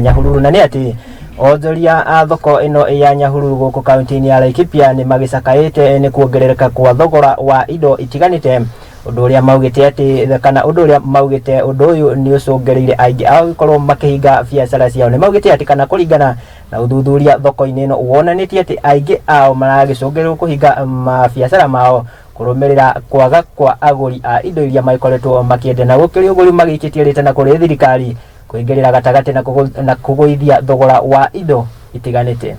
Nyahururu na nĩ atĩ onjoria a thoko ĩno ya Nyahururu gũkũ kaunti-inĩ ya Laikipia nĩ magĩcakaĩte nĩ kuongerereka kwa thogora wa indo itiganĩte, ũndũ ũrĩa maugĩte atĩ kana ũndũ ũrĩa maugĩte ũndũ ũyũ nĩ ũcũngĩrĩire aingĩ ao gũkorwo makĩhinga biacara ciao. Nĩ maugĩte atĩ kana kũringana na ũthuthuria thoko-inĩ ĩno wonanĩtie atĩ aingĩ ao maragĩcũngĩrĩrwo kũhinga mabiacara mao kũrũmĩrĩra kwaga kwa agũri a indo iria magĩkoretwo makĩendia, na gũkĩrĩ ũguo rĩu magĩikĩtie rĩtana kũrĩ thirikari kũingĩrĩra gatagatĩ na kũgũithia thogora wa indo itiganĩte.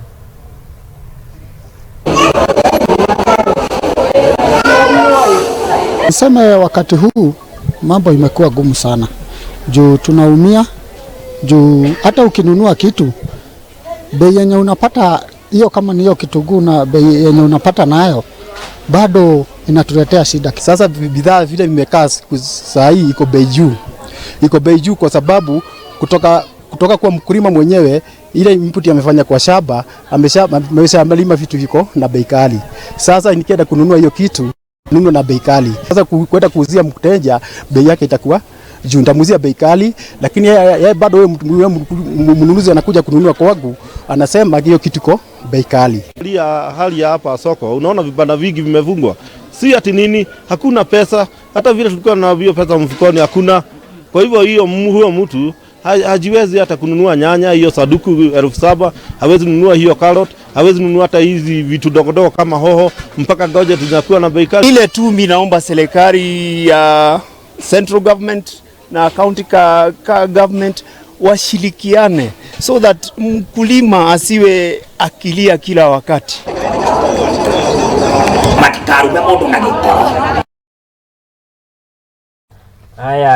Niseme wakati huu mambo imekuwa gumu sana juu tunaumia, juu hata ukinunua kitu bei yenye unapata hiyo, kama ni hiyo kitunguu na bei yenye unapata nayo bado inatuletea shida. Sasa bidhaa vile vimekaa siku saa hii iko bei juu, iko bei juu kwa sababu kutoka kwa mkulima mwenyewe ile input amefanya kwa shamba, ameshalima vitu viko na bei kali. Sasa nikienda kununua hiyo kitu nunua na bei kali. Sasa kwenda kuuzia mteja bei yake itakuwa juu, nitamuuzia bei kali, lakini yeye bado yeye mnunuzi anakuja kununua kwangu anasema hiyo kitu iko bei kali. Hali ya hapa soko, unaona vibanda vingi vimefungwa, si ati nini, hakuna pesa. Hata vile tulikuwa na hiyo pesa mfukoni hakuna. Kwa hivyo hiyo huyo mtu hajiwezi hata kununua nyanya hiyo saduku 7,000, hawezi nunua hiyo carrot, hawezi nunua hata hizi vitu dogodogo kama hoho, mpaka goje tunakuwa na bei kali. Ile tu mimi naomba serikali ya central government na county ka government washirikiane so that mkulima asiwe akilia kila wakati. Matikarume mundu na gikoro. Haya.